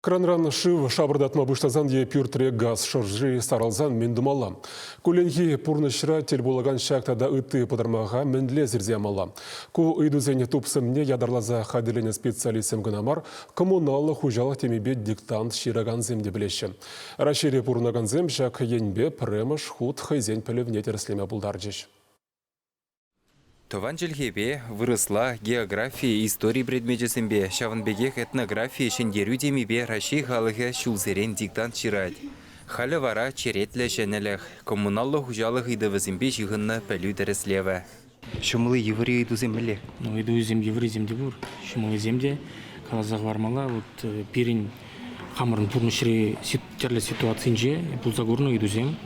Кранран шыв шапӑртатма пуҫласан е пӳртре газ шӑрши сарӑлсан мӗн тумалла? Кулленхи пурнӑҫра тӗл пулакан ҫак тата ытти пӑтӑрмаха мӗнле сирсе ямалла? Ку ыйтусен тупсӑмне ятарласа хатӗрленӗ специалистсем кӑна мар, коммуналлӑ хуҫалӑх темипе диктант ҫыракансем те пӗлеҫҫӗ. Раҫҫейре пурӑнакансем ҫак енпе пӗрремӗш хут хӑйсен пӗлӗвне тӗрӗслеме пултарчӗҫ. Тӑван чӗлхепе, вырӑсла, географи, истори предмечӗсемпе, ҫавӑн пекех этнографи ҫӗнтерӳ темипе Раҫҫей халӑхӗ ҫулсерен диктант ҫырать. Халӗ вара черетлӗ ҫӗнӗлӗх, коммуналлӑ хуҫалӑх ыйтӑвӗсемпе ҫыхӑннӑ пӗлӳ тӗрӗслевӗ. Ҫӑмӑл-и, йывӑр-и ыйтусем мӗнле? Ну, ыйтусем йывӑррисем те пур, ҫӑмӑллисем те. Каласа хӑвармалла, вот пирӗн хамӑрӑн пурнӑҫри тӗрлӗ ситуацинче пулса курнӑ ыйтусем.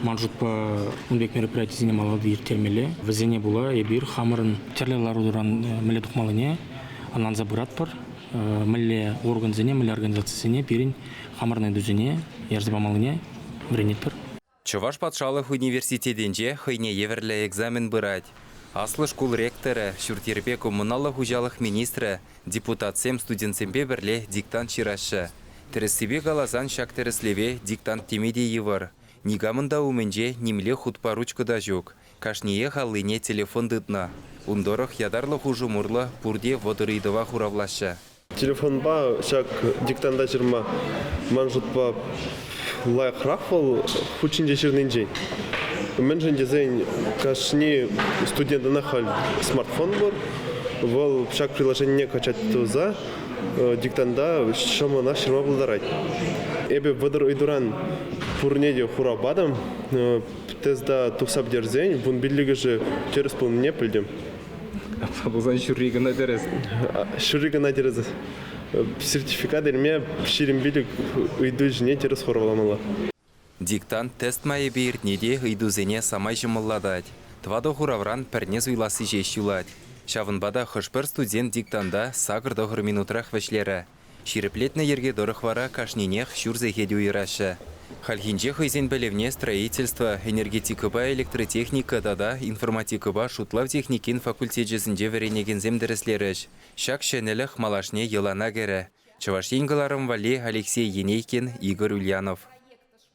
Ман шутпа, ун пек мероприятисене малалла та ирттермелле. Вӗсене пула эпир хамӑрӑн тӗрлӗ лару-тӑран мӗнле тухмаллине ӑнланса пыратпӑр. Мӗнле органсене, мӗнле организацисене пирӗн хамӑрӑн ыйтусене ярса памаллине вӗренетпӗр. Чӑваш патшалӑх университетӗнче хӑйне евӗрлӗ экзамен пырать. Аслӑ шкул ректорӗ, ҫурт-йӗрпе коммуналлӑ хуҫалӑх министрӗ, депутатсем студентсемпе пӗрле диктант ҫыраҫҫӗ. Тӗрӗссипе каласан ҫак тӗрӗслеве диктант теме те йывӑр. Никамӑн та умӗнче нимле хутпа ручка та ҫук. Кашниех аллине телефон тытнӑ. Ун тӑрӑх ятарлӑ хушӑм урлӑ пурте 30 ыйтӑва хуравлаҫҫӗ. Телефонпа ҫак диктанта ҫырма ман шутпа лайӑхрах вӑл хут ҫинче ҫырнинчен. Мӗншӗн тесен кашни студентӑнах халь смартфон пур. Вӑл ҫак приложенине качать туса диктанта ҫӑмӑллӑнах ҫырма пултарать. Эпӗ 30 ыйтуран пурне те хурав патӑм. Теста тухса пӗтерсен 15-ӗшӗ тӗрӗс пулнине пӗлтӗм. Апла пулсан ҫурри кӑна тӗрӗс. Ҫурри кӑна тӗрӗс. Сертификат илме 25 ыйту ҫине тӗрӗс хуравламалла. Диктант тест майӗпе иртни те ыйтусене самай ҫӑмӑллатать. Тӑватӑ хуравран пӗрне суйласси ҫеҫ юлать. Ҫавӑнпа та хӑш-пӗр студент диктанта сакӑр-тӑхӑр минутрах вӗҫлерӗ. Ҫирӗплетнӗ йӗрке тӑрӑх вара кашнинех ҫур сехет уйӑраҫҫӗ. Хальхинче хӑйсен пӗлӗвне строительство, энергетикӑпа электротехника тата информатикӑпа шутлав техникин факультечӗсенче вӗренекенсем тӗрӗслерӗҫ. Ҫак ҫӗнӗлӗх малашне йӑлана кӗрӗ. Чӑваш Ен кӑларӑм валли Алексей Енейкин, Игорь Ульянов.